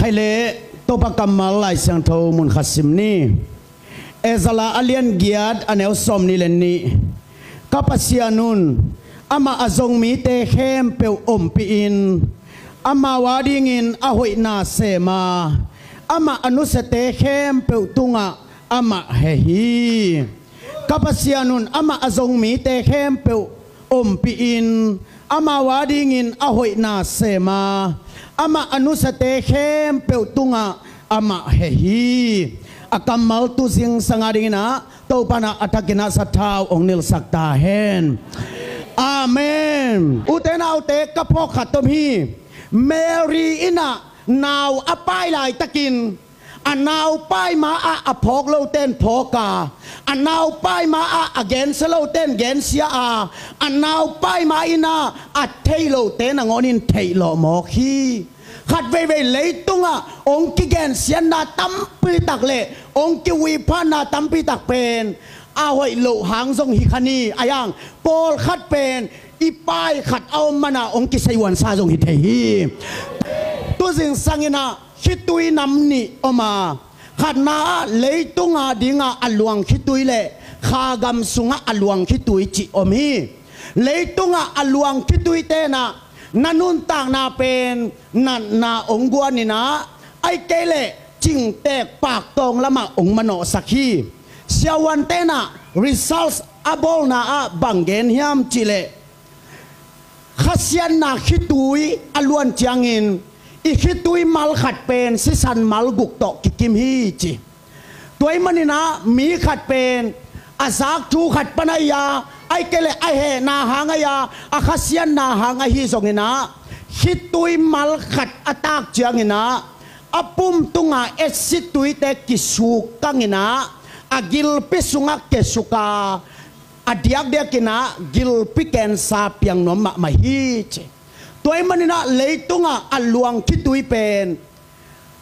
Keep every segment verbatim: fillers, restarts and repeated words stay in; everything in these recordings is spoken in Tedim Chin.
Khai le Topa kammal Lai Siangtho mun khat sim ni. Ezra a lian giat a neu sawm ni le nih. Ka Pasian un amah a zong mite khempeuh ompih in, amau adingin a hoihna sem a, amah a nusiate khempeuh tungah amah heh hi. Ka Pasian un amah a zong mite khempeuh ompih in, amau adingin a hoihna sem a, amah a nusiate khempeuh tungah amah heh hi. A kammal tu zingsang adingin ah Topa in ah a thakin ah sathau hong nilhsak ta hen. Amen. Ute naute, ka phawk khat om hi. Mary in ah nau a pai laitakin, a nau pai ma-ah a phawk lote in phawk a, a nau pai ma-ah a gensia lote in gensia a, a nau pai ma in ah a theih lote nangawn in theih lawh mawk hi. Khat veivei leitungah hong kigensiatna tampi tak le hong kihuiphanna tampi tak pen a hoih loh hang zong hi kha ni. A yang pawlkhat pen i pai khat a om man ah hong kiseihuansa zong hi thei hi. Tu zingsang in ah khitui nam nih om a, khatna ah leitung adingah a luang khitui le kha gam sungah a luang khitui cih om hi. Leitungah a luang khituite in ah na nuntakna pen natna hong guan in ah, ahih kei leh cingteek paktawng lamah hong manawhsak hi. Siavuante in ah research a bawlna ah bang gen hiam cih leh, khasiatna khitui a luan ciangin i khitui mal khat pen sisan mal guk tawh kikim hi ci. Tua ahih manin ah mi khat pen a zak thu khat pan ahi a, ahih kei leh a hehna hang ahi a, a khasiatna hang ahi zongin ah khitui mal khat a tak ciangin ah a pum tunga acid tuite kisuk kangin ah a gilpi sungah kiasuk a, a diakdiakin ah gilpi cancer piang nuam mahmah hi ci. Tua ahih manin ah leitungah a luang khitui pen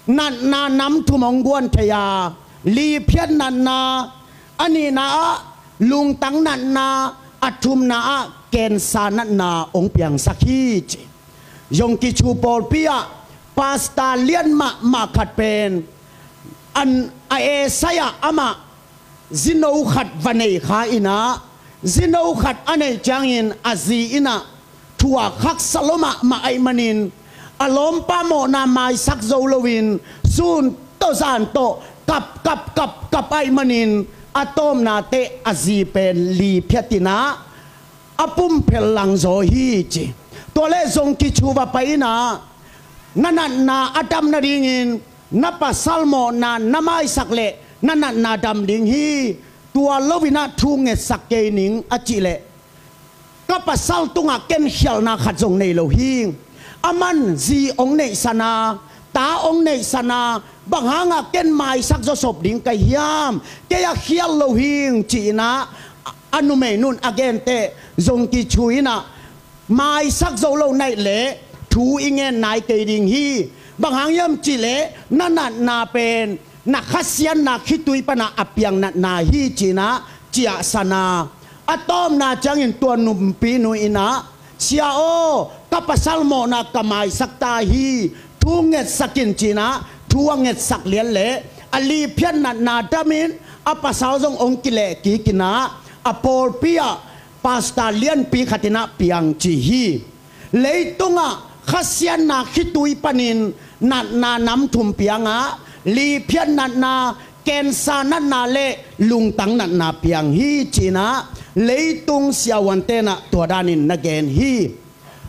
natna nam thum hong guan thei a, liphiat natna, a nihna ah lungtang natna, a thumna ah cancer natna hong piangsak hi ci. Yonggi Cho pawlpi ah pastor lian mahmah khat pen an a esai ah amah zino khat va nei kha in ah, zino khat a neih ciangin a zi in ah thuak haksa lua mahmah ahih manin a lawmpa mawhna maisak zo loin sun tawh zan tawh kap kap kap kap ahih manin a tawpna teh a zi pen liphiat in ah a pum phel lang zaw hi ci. Tua leh Yonggi Cho va pai in ah na natna a dam nadingin na pasal mawhna na maisak leh na natna dam ding hi. Tua loin ah thu ngetsak kei ning a cih leh, ka pasal tungah ken khialhna khat zong nei lo hi. Aman zi hong neihsan a, ta hong neihsan a, bang hangah ken maisak zawsop ding ka hiam? Kei a khial lo hi ci in ah a numeinu in a gen teh Yonggi Cho in ah maisak zo lo na hih leh thu i ngen nai kei ding hi. Bang hang hiam cih leh na natna pen na khasiatna khitui pan ah a piang natna hi ci in ah ciahsan a, a tawpna ciangin tua numpinu in ah, "Sia aw, ka pasal mawhna ka maisak ta hi, thu ngetsak in," ci in ah thu a ngetsak lian leh a liphiat natna dam in a pasal zong hong kileh kik in ah a pawlpi ah pastor lianpi khat in ah piang ci hi. Leitungah khasiatna khitui panin natna nam thum piang a, liphiat natna, cancer natna le lungtang natna piang hi ci in ah leitung siavuante in ah tua danin na gen hi.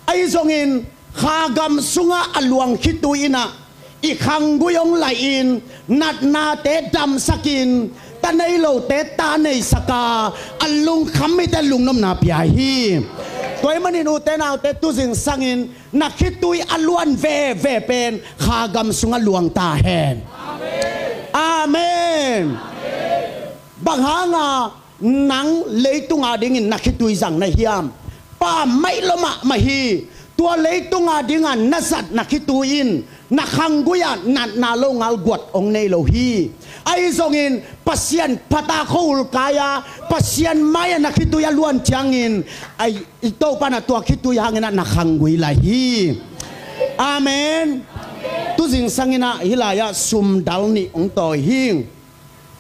Ahi zongin kha gam sungah a luang khitui in ah i khanggui hong laih in, natnate damsak in, ta nei lote ta neisak a, a lungkham mite lungnopna pia hi. Tua ahih manin ute naute, tu zingsangin na khitui a luan veve pen kha gam sungah luang ta hen. Amen. Bang hanga nang leitung adingin na khitui zang na hiam? Pa maih lua mahmah hi. Tua leitung adinga na zat na khitui in na khanggui ah natna longal guat hong nei lo hi. Ahi zongin Pasian phat a khua-ul kai a, Pasian mai-ah na khitui a luan ciangin, ai, i Topa in ah tua khitui hangin ah na khanggui lai hi. Amen. Tu Zingsang in ah hih lai-ah sum dal nih hong tawi hi.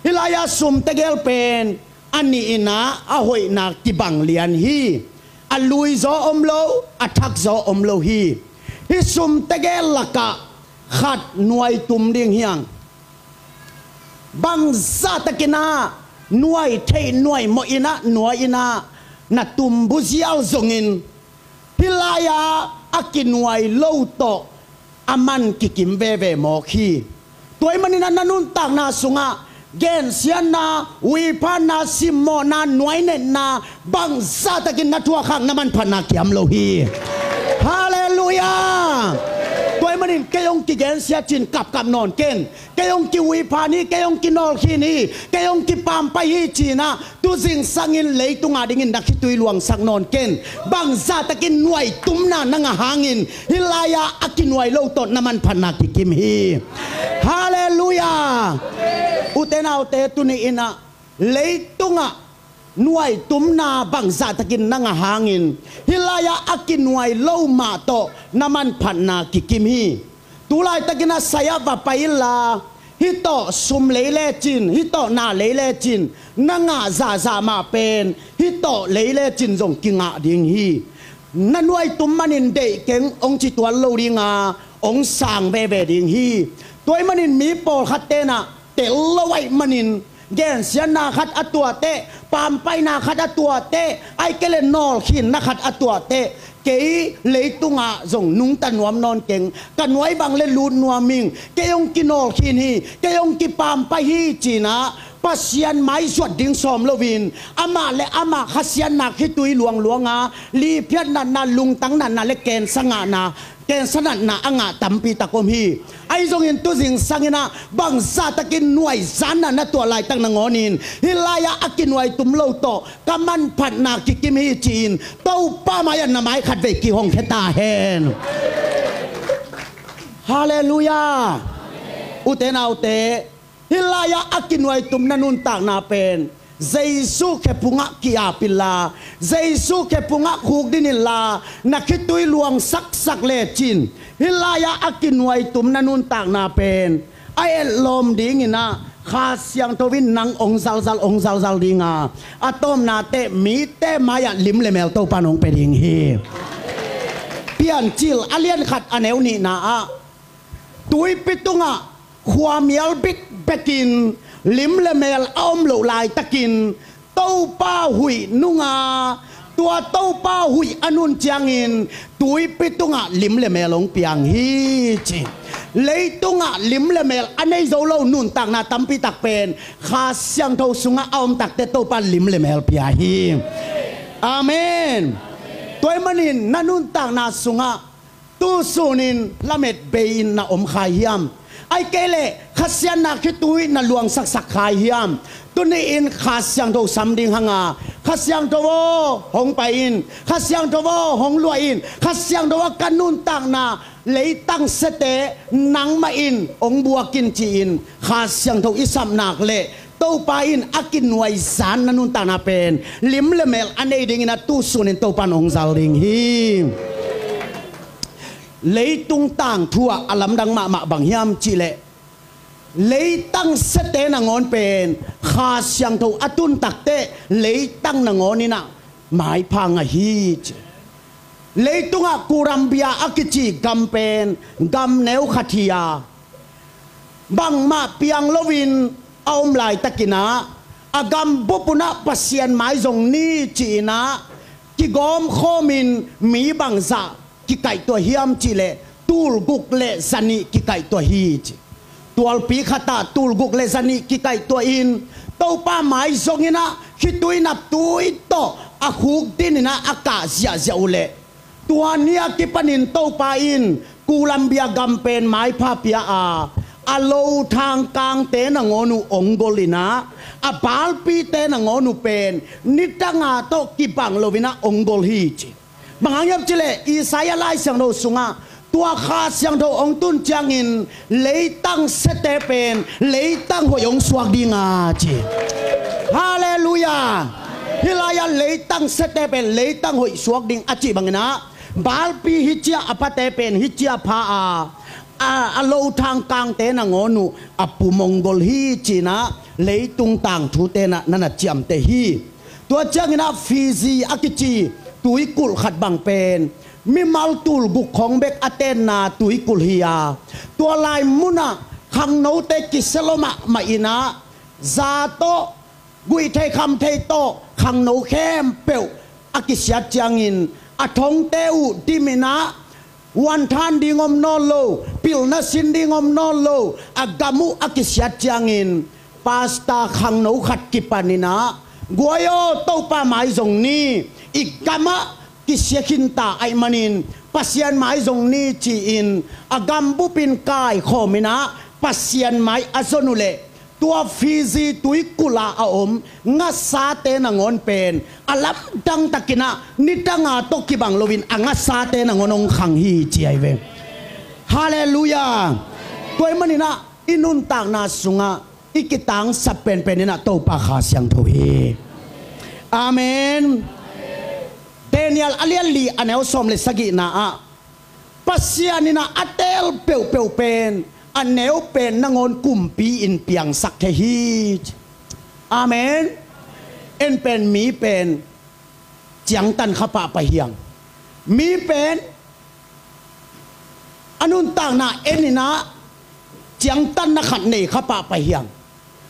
Hih lai-ah sum tegel pen a nih in ah a hoihna kibang lian hi. A lui zaw om lo, a thak zaw om lo hi. Hih sum tegel lakah khat nuai tum ding hi hang. Bangzah takin ah nuai theih nuai mawh in ah nuai in ah na tum buzial zongin hih lai-ah a kinuai lo tawh a man kikim veve mawk hi. Tua ahih manin ah na nuntakna sungah gensiatna, uiphanna, simmawhna, nuainetna, bangzah takin na thuakkhak na manphatna kiam lo hi. Halleluiah. Tua ahih manin kei hong kigensiat cin kapkap nawn ken. Kei hong kiuiphan hi, kei hong kinawlkhin hi, kei hong kipampai hi ci-in ah tu zingsangin leitung adingin na khitui luangsak nawn ken. Bangzah takin nuai tumna na ngah hangin hih lai-ah a kinuai lo tawh na manphatna kikim hi. Halleluiah. Ute naute, tuni in ah leitungah nuai tumna bangzah takin na ngah hangin hih lai-ah a kinuai lo mah tawh na manphatna kikim hi. Tu laitakin ah sai-ah va pai inla, hih tawh sum lei lecin, hih tawh na lei lecin na ngah zahzah mah pen hih tawh lei lecin zong kingah ding hi. Na nuai tum manin deih keng hong ci tuan lo ding a, hong sang veve ding hi. Tua ahih manin mi pawlkhat ten ah tel lo ahih manin gensiatna khat a tuahteh, pampaihna khat a tuahteh, ahih kei leh nawlkhinna khat a tuahteh, kei leitungah zong nungta nuam nawn keng, ka nuai bang leh lut nuam ing, kei hong kinawlkhin hi, kei hong kipampai hi ci-in ah Pasian maizuat ding sawm loin amah leh amah khasiatna khitui luangluang a, liphiat natna, lungtang natna leh kensa ngahna, kensa natna a ngah tampi tak om hi. Ahi zongin tu zingsangin ah bangzah takin nuai zanna na tuah laitak nangawnin hih lai-ah a kinuai tum lo tawh ka manphatna kikim hi ci-in Topa mai-ah na mai khatvei kihongkhia ta hen. Halleluiah. Ute naute, hih lai-ah a kinuai tum na nuntakna pen Jesu khephungah ki-ap inla, Jesu khephungah khukdin inla, na khitui luang saksak lecin hih lai-ah a kinuai tum na nuntakna pen a etlawm dingin ah Kha Siangtho in nang hong zalzal, hong zalzal ding a, a tawpna teh mite mai-ah lim leh mel Topa in hong pia ding hi. Piancil a lian khat a neu nihna ah tuipi tungah khuamial bikbekin lim leh mel a om loh laitakin Topa huih nung a, tua Topa huih a nun ciangin tuipi tungah lim leh mel hong piang hi ci. Leitungah lim leh mel a nei zo lo nuntakna tampi tak pen Kha Siangtho sungah a om takteh Topa lim leh mel pia hi. Amen. Tua ahih manin na nuntakna sungah tu sunin lamet bei-in na om kha hiam? Ahih kei leh khasiatna khitui na luangsaksak kha hiam? Tuni-in Kha Siangtho sam ding hang a, Kha Siangtho aw, hong pai in, Kha Siangtho aw, hong luah in, Kha Siangtho aw, ka nuntakna leitang siate nangmah in hong buak in ci-in Kha Siangtho i sap nak leh Topa in a kinuai zan na nuntakna pen lim leh mel a nei dingin ah tu sunin Topa in hong zal ding hi. Leitung tangthu ah a lamdang mahmah bang hiam cih leh leitang siate nangawn pen Kha Siangtho a tun takteh leitang nangawn in ah maipha ngah hi ci. Leitungah Colombia a kici gam pen gam neu khat hi a, bangmah piang loin a om laitakin ah a gam bup un ah Pasian mai zong ni ci-in ah kigawm khawmin mi bangzah kikaihtuah hiam cih leh tulguk leh zanih kikaihtuah hi ci. Tualpi khatah tulguk leh zanih kikaihtuah in Topa mai zongin ah khitui naptui tawh a khukdin in ah a kah ziahziah uh leh tua ni a kipanin Topa in Colombia gam pen maipha pia a, a lo thangkangte nangawn uh hong gol in ah a balpite nangawn uh pen nitang a tawh kibang loin ah hong gol hi ci. Bang hang hiam cih leh Isaiah Lai Siangtho sungah tua Kha Siangtho hong tun ciangin leitang siate pen leitang hoih hong suak ding a ci. Halleluiah. Hih lai-ah leitang siate pen leitang hoih suak ding a cih bangin ah balpi hih ci-a a phate pen hih ci-a pha a, a, a lothang kangte nangawn uh a pu Mongol hi ci-in ah leitung tangthute in ah na na ciamteh hi. Tua ciangin ah Fiji a kici tuikulh khat bang pen mimal tul guk khawng bek a tenna tuikulh hi a, tua lai munah khangnote kisia lua mahmah in ah za tawh, guihtheih khamtheih tawh khangno khempeuh a kisiat ciangin a thongte uh dim in ah, wanthan ding om nawn lo, pilna sin ding om nawn lo, a gam uh a kisiat ciangin pastor khangno khat kipan in ah, "Guai aw, Topa mai zong ni, i gamah kisia khinta ahih manin Pasian mai zong ni," ci-in a gam bupin kaikhawm in ah Pasian mai a zon uh leh tua Fiji tuikulh ah a om ngasate nangawn pen a lamdang takin ah nidang a tawh kibang loin a ngasate nangawn hong khang hi ci ahi ve. Halleluiah. Tua ahih manin ah i nuntakna sungah i kitangsap penpen in ah Topa Kha Siangtho hi. Amen. Daniel a lian li a neu sawm le sagihna ah Pasian in ah a teel peuhpeuh pen a neu pen nangawn kumpi in piangsak thei hi. Amen. En pen mi pen ciangtan kha pahpah hi hang. Mi pen a nuntakna en in ah ciangtanna khat nei kha pahpah hi hang.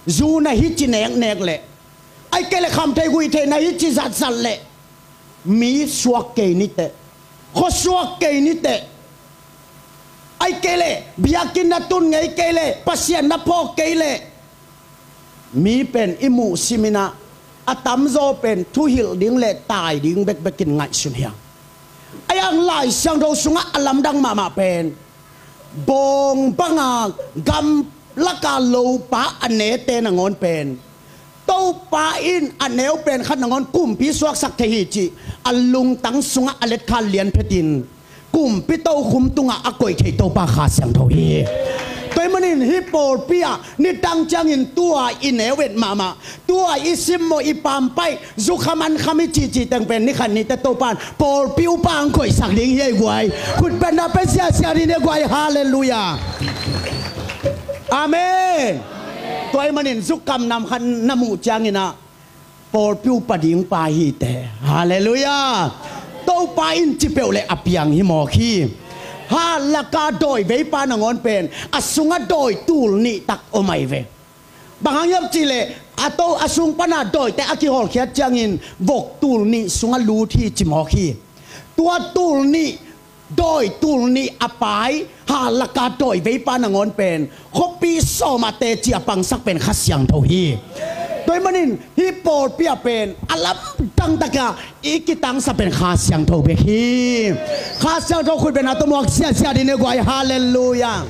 Zu na hi ci neknek leh, ahih kei leh khamtheih guihtheih na hi ci zatzat leh mi suak kei ni teh, khua suak kei ni teh, ahih kei leh biakinn na tun ngei kei leh, Pasian na phawk kei leh, mi pen i muhsim in ah a tamzaw pen thuhilh ding le tai ding bekbek in ngaihsun hi hang. Ahi hang Lai Siangtho sungah a lamdang mahmah pen bawng banga gamlaka lopa a nete nangawn pen Topa in a neu pen khat nangawn kumpi suaksak thei hi cih a lungtang sungah a letkhan lian phetin kumpi tokhum tungah a koih thei Topa Kha Siangtho hi. Tua ahih manin hih pawlpi ah nidang ciangin tua i neu et mahmah, tua i simmawh, i pampaih, zukham ankham i cihcih teng pen ni khat ni teh Topa in pawlpi upa hong koihsak ding hi ei guai. Khutbetna pen siasia ding hi ei guai. Halleluiah. Amen. Tua ahih manin zukham nam khat na muh ciangin ah pawlpi upa ding pa hi teh. Halleluiah. Topa in ci peuh leh a piang hi mawk hi. Hallaka dawi veipa nangawn pen a sungah dawi tul nih tak om ahi ve. Bang hang hiam cih leh a to a sung pana dawite a kihawlkhiat ciangin vok tul nih sungah lut hi ci mawk hi. Tua tul nih, dawi tul nih a pai hallaka dawi veipa nangawn pen khuapi sawm ah teci a pangsak pen Kha Siangtho hi. Tua ahih manin hih pawlpi ah pen a lamdang takin i kitangsap pen Kha Siangtho bek hi. Kha Siangtho khutbetna tawh muak siasia ding hi ei guai. Halleluiah.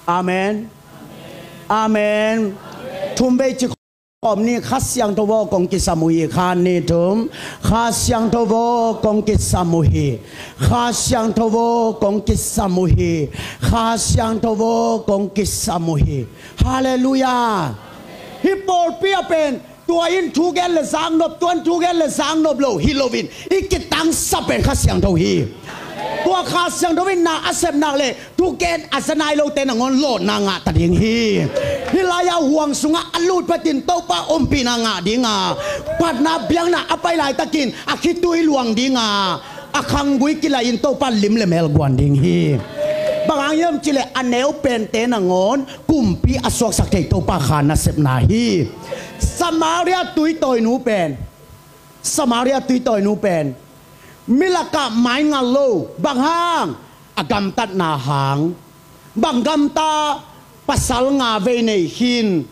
Amen. Amen. Thum vei ci khawm ni. Kha Siangtho aw kong kisam uh hi. Khat, nih, thum. Kha Siangtho aw kong kisam uh hi. Kha Siangtho aw kong kisam uh hi. Kha Siangtho aw kong kisam uh hi. Halleluiah. Hih pawlpi ah pen tua in thu gen le zaknop, tua in thu gen le zaknop lo hi loin i kitangsap pen Kha Siangtho hi. Tua Kha Siangtho in na a sep nak leh thugen a za nai lote nangawn lawhna ngah ta ding hi. Hih lai-ah huang sungah a lut phetin Topa ompihna ngah ding a, phatna biakna a pai laitakin a khitui luang ding a, a khanggui kilaih in Topa lim le mel guan ding hi. Bang hang hiam cih leh a neu pente nangawn kumpi a suaksak thei Topa Kha nasepna hi. Samaria tuitawinu pen, Samaria tuitawinu pen mi lakah maingal lo. Bang hang? A gamtatna hang. Bang gamta? Pasal nga vei nei khin.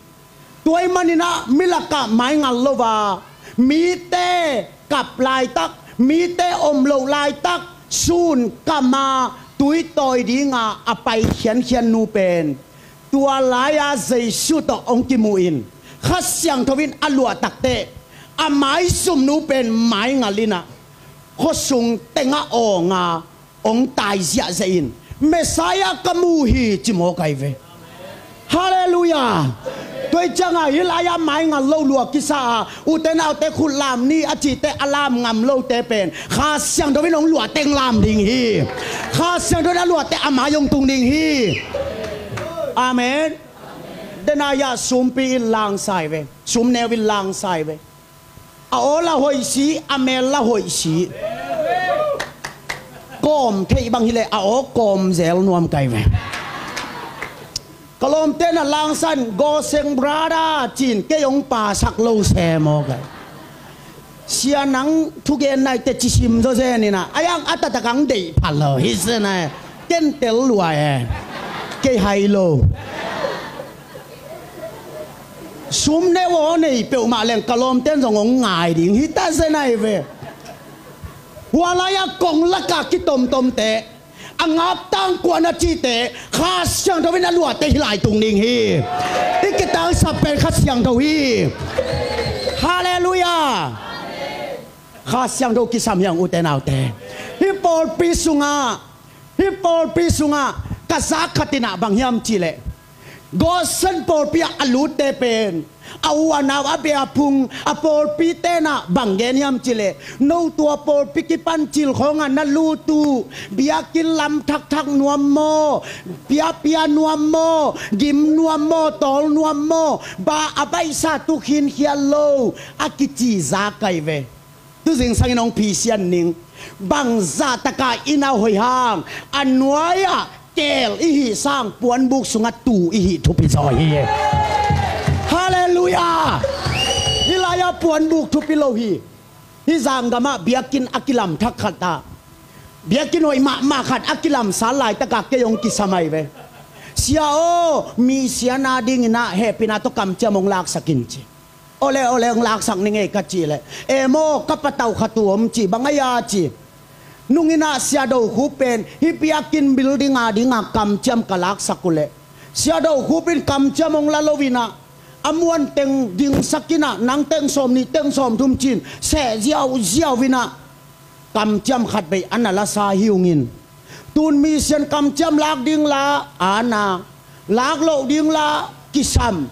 Tua ahih manin ah mi lakah maingal lo a, mite kap laitak, mite om loh laitak, sun kam a tuitawi ding a a pai khiankhian nu pen tua lai-a Jesu tawh hong kimuh in, Kha Siangtho in a luah takteh a maizum nu pen maingal in ah khuasung tengah awng a hong tai ziahziah in, Messiah ka mu hi, ci mawk ahi ve. Halleluiah. Tua hi ciangah hih lai-ah mai ngal lo lua kisa a, ute naute khut lam ni a cihte a lam ngam lote pen Kha Siangtho in hong luah teng lam ding hi. Kha Siangtho in a luah teng a mai hong tung ding hi. Amen. Denai ah sumpi in langsai ve. Sumneu in langsai ve. A aw la hoih si, a mel la hoih si. Kawm theih bang hileh a aw kawm zel nuam kai ve. Ka lawmte na langsan gawseng brother cin kei hong pasak lo se maw kai. Sia nang thugen nai teci sim zaw zen inah a yang a tatak ang deih phal lo hi zen ai. Ken tel lua e. Kei hai lo. Sum ne aw nei peuhmah leng ka lawmten zong hong ngai ding hi ta zen ai ve. Hua lai-ah kong lakah kitomtomte a ngap tangkuan a cihte Kha Siangtho in a luahte hi lai tung ding hi. I kitangsap pen Kha Siangtho hi. Halleluiah. Kha Siangtho kisam hiang ute naute. Hih pawlpi sungah, hih pawlpi sungah ka zak khat inah bang hiam cihleh, Gawsen pawlpi ah a lutte pen a u a nau a bia phung a pawlpi tenah bang gen hiam cihleh, no tua pawlpi kipan cil khawngah na lut uh biakinn lam thakthak nuam maw, piapia nuam maw, gim nuam maw, tawl nuam maw, ba a baihsa tu khinkhial lo a kici za kai ve. Tuzing sangin hong phisian ning. Bangzah taka inn a hoih hang a nuai-ah keel i hih sang puanbuk sungah tuu i hih thupi zaw hi. Halleluiah. Hih lai-ah puanbuk thupi lo hi. Hih zanggamah biakinn a kilam thak khat ah biakinn hoih mahmah khat a kilamsal laitakah kei hong kisam ai ve. Sia aw, mi sian a dinginah hehpihna tawh kamciam hong laksak in ci. Ole ole hong laksak ning ei ka cih leh, e maw ka patauh khat uh om ci, bang a ia ci. Nunginah Sia Do Khup pen hih biakinn building a dinga kamciam ka laksak uh leh Sia Do Khup in kamciam hong la loinah a muanteng dingsak inah nang teng sawm nih teng sawm thum cin seh ziauziau inah kamciam khat bei a na lasa hi ungin. Tun mi sian kamciam lak ding la a na, lak loh ding la kisam.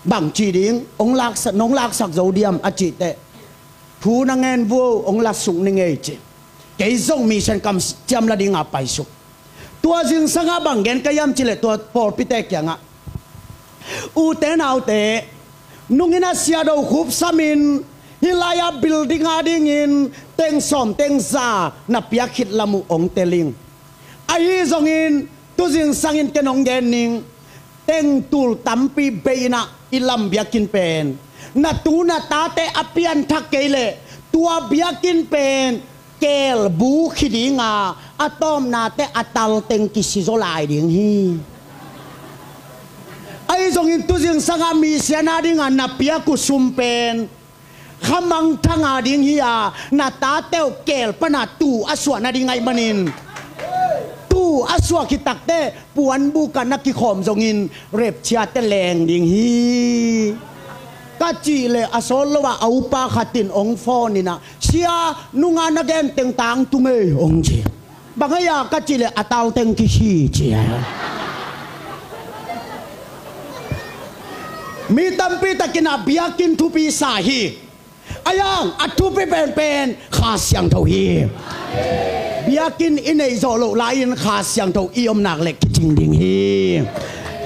Bangci ding hong laksak, nong laksak zo diam a cihteh, thu na ngen vuo hong lasuk ning ei ci. Kei zong mi sian kamciam la dinga paisuk. Tua zingsangah bang gen ka hiam cihleh tua pawlpite kiangah, ute naute, nunginah Sia Do Khup samin hih lai-ah building a dingin teng sawm teng za na piak khit lam uh hong tel ing. Ahi zongin tuzingsangin ken hong gen ning. Tengtul tampi bei inah i lam biakinn pen na tu na tate a pianthak kei leh tua biakinn pen keel bu khi dinga a tawpnate a talteng kisizaw lai ding hi. Ahi zongin tuzingsangah mi sian a dinga na piak uh sum pen kha mangthang a ding hi a, na tate uh keel pana tuu a suah nading ahih manin tuu a suah khit takteh puanbuk ah na kikhawm zongin repchiate leng ding hi. Ka cih leh a sawt lo ah a upa khat in hong phone inah, sia, nunga na genteng tangtung ei hong ci. Bang a ia ka cih leh a talteng kisi ci a. Mi tampi takinah biakinn thupi sa hi. A yang a thupi penpen Kha Siangtho hi. Biakinn i neih zawh loh lai-in Kha Siangtho i om nak leh kicing ding hi.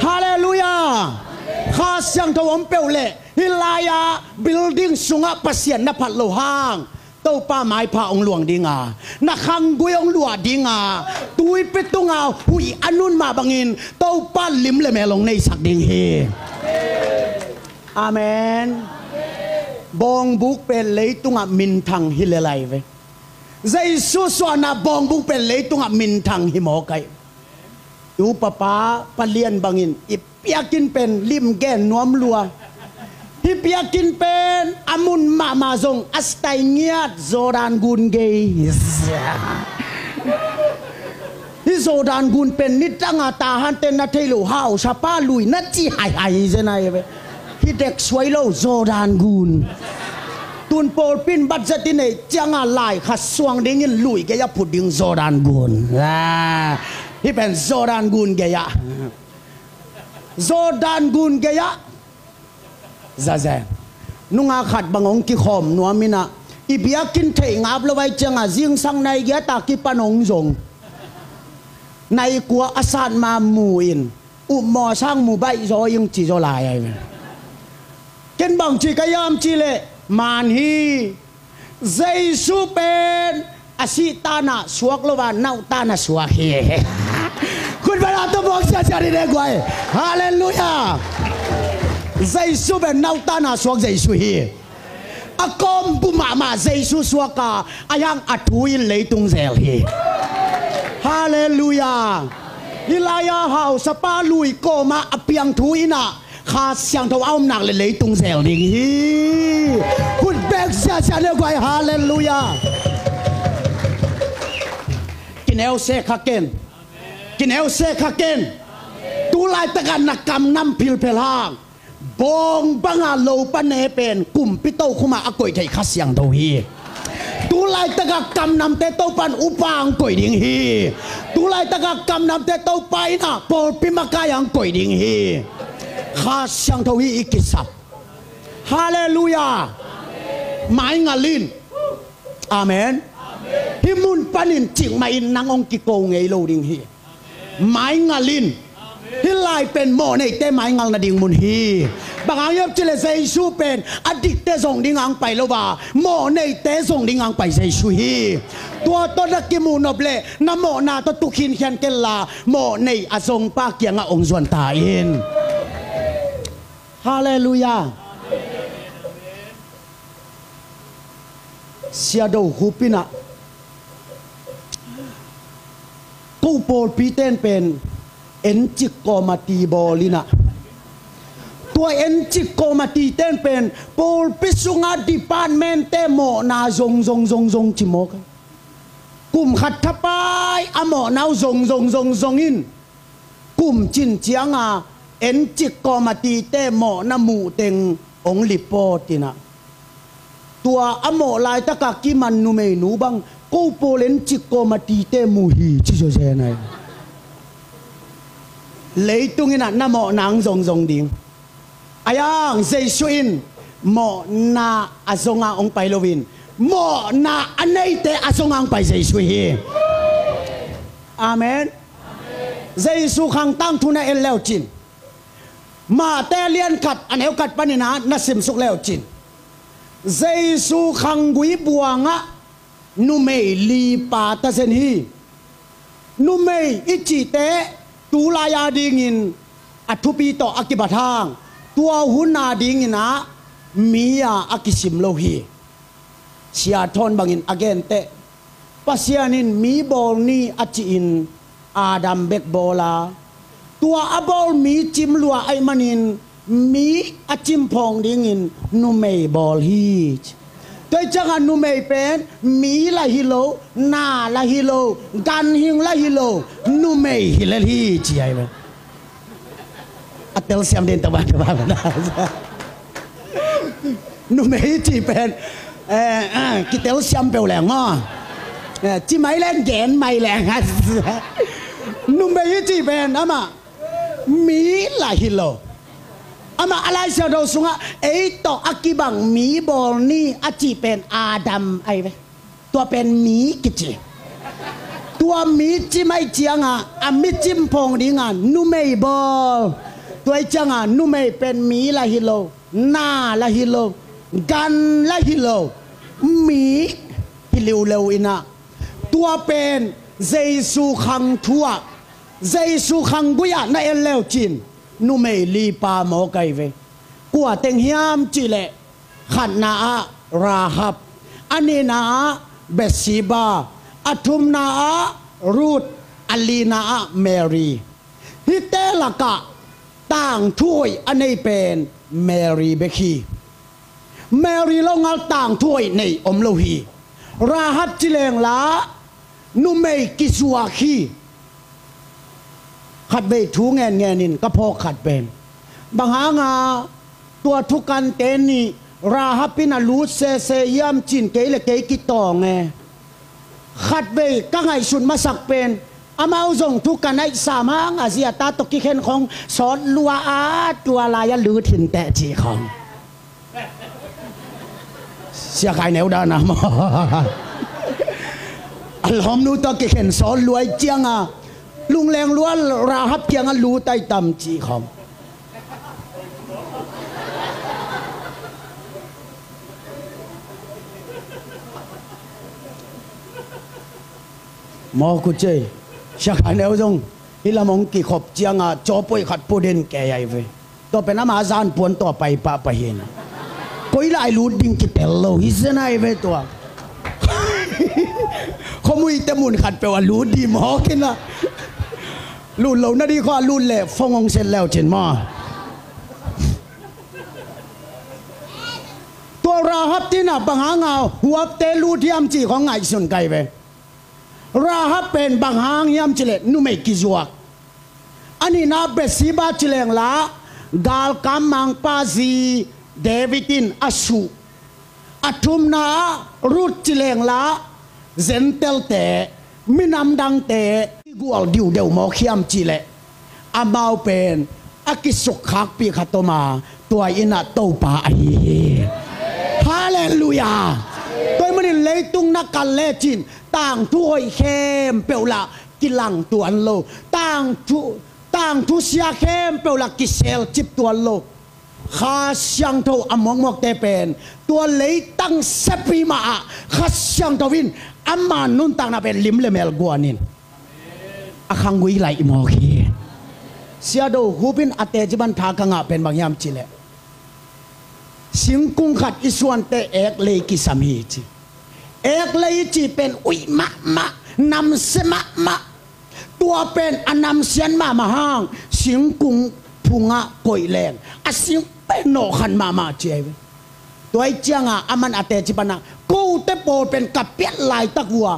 Halleluiah. Kha Siangtho om peuh leh hih lai-ah building sungah Pasian na phat loh hang Topa maipha hong luang dinga, na khanggui hong luah dinga, tuipi tunga huih a nun mah bangin Topa lim le mel hong neisak ding hi. Amen. Bawngbuk pen leitungah minthang hi lel ai ve. Jesu suahna bawngbuk pen leitungah minthang hi mawk ai. I upapa palian bangin i biakinn pen lim gen nuam lua. Hih biakinn pen a mun mahmah zong a style ngiat Jordan gun gei. Hih Jordan gun pen nidanga Tahan ten na thei lo hausapa lui na ci haihai zen ai ve. Hih dek suai lo Jordan gun. Tun pawlpi in budget i neih cianga lai khat suang dingin lui gei-ah phut ding Jordan gun. Ah, hih pen Jordan gun gei-ah. Jordan gun gei-ah zazen. Nungak khat bang hong kikhawm nuam in ah, i biakinn theih ngap lo ahih ciangah zingsang nai giat a kipan hong zong. Nai kua a sat ma mu in, upmawh sang mu baih zaw ing ci zaw lai ahi ve. Ken bang ci ka hiam cih leh, man hi. Jesu pen a sih tanah suak lo a, nauh tanah suak hi. Khut beng a, tua muak siasia ni le guai. Halleluiah. Jesu pen nauh tanah suak Jesu hi. A kawmpu mahmah Jesu suak a, a hiang a thu in leitung zel hi. Halleluiah. Hih lai-ah hausapa lui kawmah a piang thu in ah, Kha Siangtho a om nak leh leitung zel ding hi. Khut beng siasia le guai, halleluiah. Kineu se kha ken. Kineu se kha ken. Tu laitak a na kamnam philphel hang, bawng bang a lopa ne pen kumpi tokhom ah a koih theih Kha Siangtho hi. Tu laitak a kamnamte Topa'n upa hong koih ding hi. Tu laitak a kamnamte Topa in ah pawlpi makai hong koih ding hi. Kha Siangtho hi i kisap. Halleluiah. Maingal in. Amen. Hih mun panin cikmah in nang hong kiko ngei lo ding hi. Maingal in. Hih lai pen mawhneite maingal nading mun hi. Bang hang hiam cih leh Jesu pen a dikte zong ding hong pai lo a, mawhneite zong ding hong pai Jesu hi. Tua tawh na kimuh nop leh na mawhna tawh tu khinkhian kei inla, mawhnei a zongpa kiangah hong zuan ta in. Halleluiah. Sia Do Khup in ah, ko pawlpi ten pen encik kawmati bawl in ah, tua encik kawmati ten pen pawlpi sungah department-te mawhna zong zong zong zong ci mawk a. Kum khat thapai a mawhna uh zong zong zong zong in, kum cin ciang a encik kawmatite mawhna muh teng hong lipawt in ah, tua a mawh laitak a kiman numeinu bang ko pawl encik kawmatite mu hi ci zawzen ahi. Leitung in ah na mawhna hong zong zong ding. Ahi hang Jesu in mawhna a zong a hong pai lo in, mawhna a neite a zong a hong pai Jesu hi. Amen. Jesu khang tangthu na en le uh cin, Matthai a lian khat a neu khat panin ah na simsuk le uh cin, Jesu khanggui buang ah numei li pa ta zen hi. Numei i cihte tu lai-a dingin a thupi tawh a kibat hang, tua hun a dingin ah mi-a a kisim lo hi. Sia Thawn bangin a gen teh, Pasian in mi bawl ni a cihin Adam bek bawl a, tua a bawl mi cim lua ahih manin mi a cimphawng dingin numei bawl hi. Tua hi ciangah numei pen mi lah hi lo, na lah hi lo, ganhing lah hi lo, numei hi lel hi ci ahi ve. A telsiam den tawh bang tawh bang. Numei cih pen, eh, eh, kitelsiam peuh leng maw. Eh, ci mai leng, gen mai leng. Numei cih pen amah mi lah hi lo. Amah a Lai Siangtho sungah ei tawh a kibang mi bawl ni a cih pen Adam ahi ve. Tua pen mi kici. Tua mi cim ahih ciangah a mi cimphawng dingah numei bawl. Tua ahih ciangah numei pen mi lah hi lo, na lah hi lo, gan lah hi lo, mi hi liuleu in ah, tua pen Jesu khang thu ah, Jesu khanggui ah na en le uh cin, numei li pa mawk ahi ve. Kua teng hiam cih leh, khatna ah Rahab, a nihna ah Bathsheba, a thumna ah Ruth, a lina ah Mary. Hihte lakah tangthu hoih a nei pen Mary bek hi. Mary longal tangthu hoih nei om lo hi. Rahab ci leng lah numei kizuak hi. Khatvei thu ngenngen in ka phawk khat pen, bang hanga tua thukante nih Rahab in a lut sese hiam cin kei le kei kitawng e. Khatvei ka ngaihsut masak pen, Amau zong thu ka naih sam hang a zi a ta tawh kikhen khong sawt lua a tua lai a lut hi inteh ci khong. Sia Khai Neu Dan a maw? A lawmnu tawh kikhen sawt lua i ciang a lungleng lua Rahab kiang a lut ai tam ci khong. Mawk uh ci ei. Sia Khai Neu zong hih lam hong kikhop ciang a cawpoi khat put in kei ai ve. Tua pen ama zanpuan tawh pai pahpah hi na. Koi lai lut ding kitel lo hi zen ai ve tua. Khuamuite mun khat peuh a lut ding mawk hi na. Lut lo na ding khua lut leh phone hong set leu cin maw? Tua Rahab tinah bang hang a huapte lut hiam cih khong ngaihsun kai ve. Rahab pen bang hang hiam cih leh numei kizuak. A nihna Bathsheba ci leng la galkam mangpa zi David in a suh. A thumna Ruth ci leng la Gentile-te, minam dangte kigual diudeu mawk hiam cih leh amau pen a kisukkhakpih khat om a tua in ah Topa ahi hi. Halleluiah. Tua ahih manin leitung na kal lecin tangthu hoih khempeuh lah kilang tuan lo. Tangthu, tangthu sia khempeuh lah kiselcip tuan lo. Kha Siangtho a muakmuakte pen tua leitang siapi mah ah Kha Siangtho in ama nuntakna pen lim le mel guan in a khanggui lai i mawk hi. Sia Do Hup in a teci pan tha ka ngah pen bang hiam cih leh singkung khat i suante eklei kisam hi ci. Eklei i cih pen uih mahmah, namsia mahmah. Tua pen a namsian mahmah hang singkung phungah koih leng a sing pen nawhkhan mahmah ci ai ve. Tua i ciangah aman a teci panah kote pawl pen ka piat laitak uh a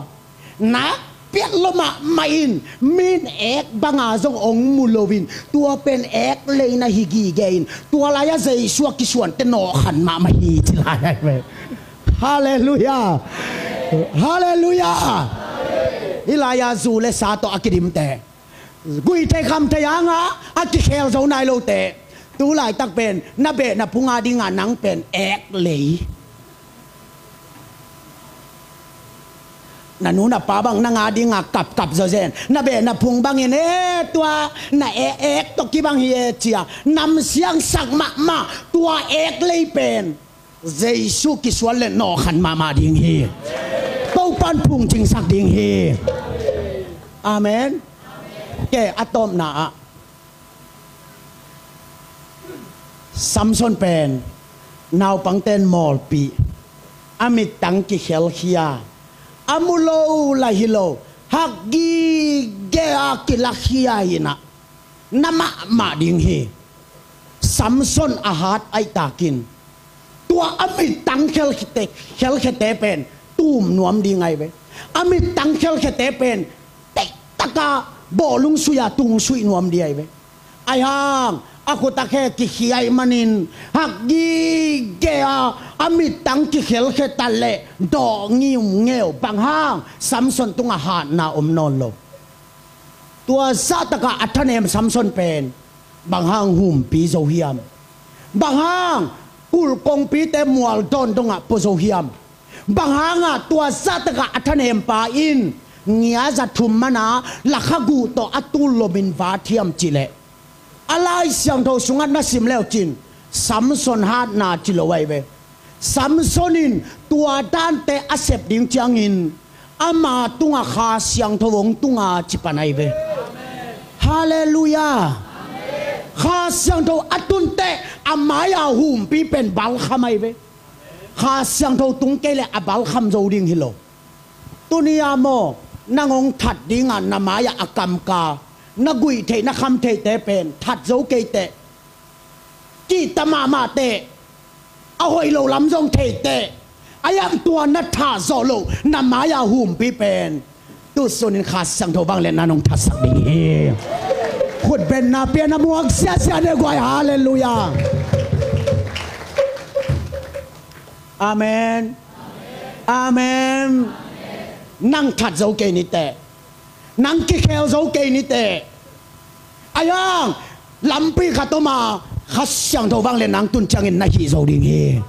nak piat lua mahmah in min ek banga zong hong mu loin tua pen eklei na hi gige in tua lai-ah Jesu a kisuante nawhkhan mahmah hi ci lai ai ve. Halleluiah. Halleluiah. Hih lai-ah zu le sa tawh a kidimte, guih thei kham thei hangah a kikhel zo nai lote, tu laitak pen na beh na phung a dingah nang pen eklei. Na nu na pa bang nang a dingah kapkap zawzen, na beh na phung bangin e tua na ek ek tawh kibang hi e cia namsiangsak mahmah tua eklei pen Jesu kisuan le nawhkhan mahmah ding hi. Topan phungcingsak ding hi. Amen. Ke a tawpna ah Samson pen naupangten mawlpih, a mittang kikhelkhia, a mu lo la hi lo, hak gige a kilakkhia hi nah na mahmah ding hi. Samson a hat aihtakin tua a mittang khelkhete, khelkhete pen tum nuam ding ai ve. A mittang khelkhete pen teihtaka bawlung suih a tung suih nuam ding ai ve. Ai hang a khut a khe kikhia ih manin hak gige a a mittang kikhelkhe taleh dawh ngiumngeu. Bang hang? Samson tungah hatna om nawn lo. Tua zahtakah a thanem Samson pen bang hang humpi zo hiam? Bang hang kulh kongpite mual dawn dongah pua zo hiam? Bang hangah tua zahtakah a thanempa in ngia za thum mana lakha guh tawh a tul lomin vat hiam cih leh a Lai Siangtho sungah na sim leucin Samson hatna ci lo ai ve. Samson in tua dante a sep ding ciangin ama tungah Kha Siangtho hong tunga ci pan ai ve. Halleluiah. Kha Siangtho a tunteh a mai-a humpi pen balkham ai ve. Kha Siangtho tung kei leh a balkham zo ding hi lo. Tuni-a maw nang hong that dingah na mai-ah a kamka na guih theih na kham theihte pen that zo kei teh. Kihta mahmah teh. A hoih lo lam zong thei teh. A yam tua na thah zawh loh na mai-a humpi pen tu sunin Kha Siangtho bang le na nong thatsak ding hi. Khutbenna pia na muak siasia ne guai. Halleluiah. Amen. Amen. Nang that zo kei ni teh. Nang kikhel zo kei ni teh. Ahi hang lampi khat om a, Kha Siangtho vang le nang tun ciangin na hih zo ding hi.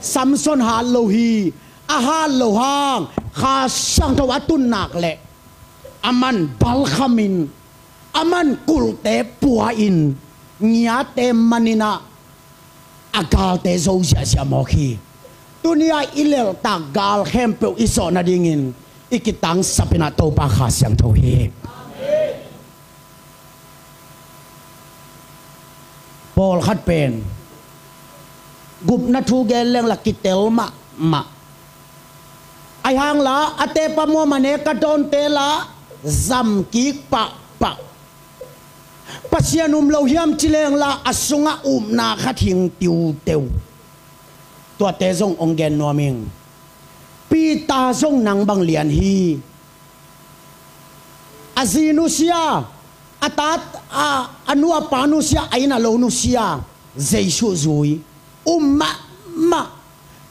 Samson hat lo hi. A hat lo hang Kha Siangtho a tun nak leh aman balkhamin, aman kulhte pua-in, ngiate manin ah a galte zo ziahziah mawk hi. Tuni-ah i lelhtak gal khempeuh i zawh nadingin i kitangsap in ah Topa Kha Siangtho hi. Pawlkhat pen gupna thu gen leng lah kitel mahmah. Ahi hang lah a tepa muam a nek a dawnte lah zam kik pahpah. Pasian um lo hiam ci leng lah a sungah upna khat hing tiuteu. Tuate zong hong gen nuam ing. Peter zong nang bang lian hi. A zi nusia, a ta, a, a nu a pa nusia, a inn a lo nusia, Jesuh zui, um mahmah.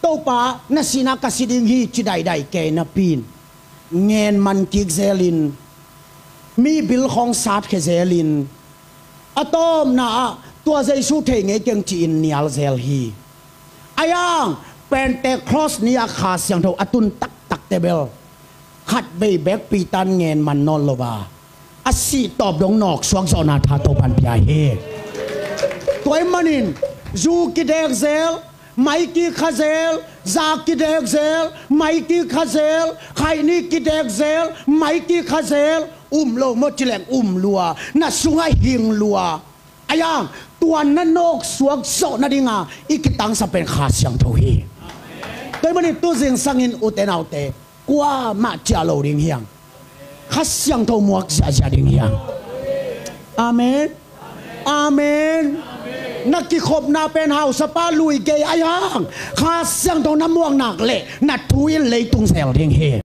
Topa, na sihna ka si ding hi ci daidai kei napi-in, ngen man kik zelin, mi bil khawng satkhia zelin, a tawpna ah tua Jesuh thei ngei keng ci-in nial zel hi. Ahi hang Pentecost ni-ah Kha Siangtho a tun taktakte bel khatvei bek Peter in ngen man nawn lo a, a sih tawp dong nawksuak zawhna tha Topa'n pia hi. Tua ahih manin zu kidek zel, mai kik kha zel, za kidek zel, mai kik kha zel, khaihni kidek zel, mai kik kha zel, um lo maw ci leng um lua, na sungah hing lua. Ahi hang tua na nawksuak zawh nadinga i kitangsap pen Kha Siangtho hi. Tua ahih manin tu zingsangin ute naute, kuamah ciah lo ding hi hang. Kha Siangtho muak ziahziah ding hi hang. Amen. Amen. Na kikhopna pen hausapa lui gei ahi hang Kha Siangtho na muak nak leh na thu in leitung zel ding hi.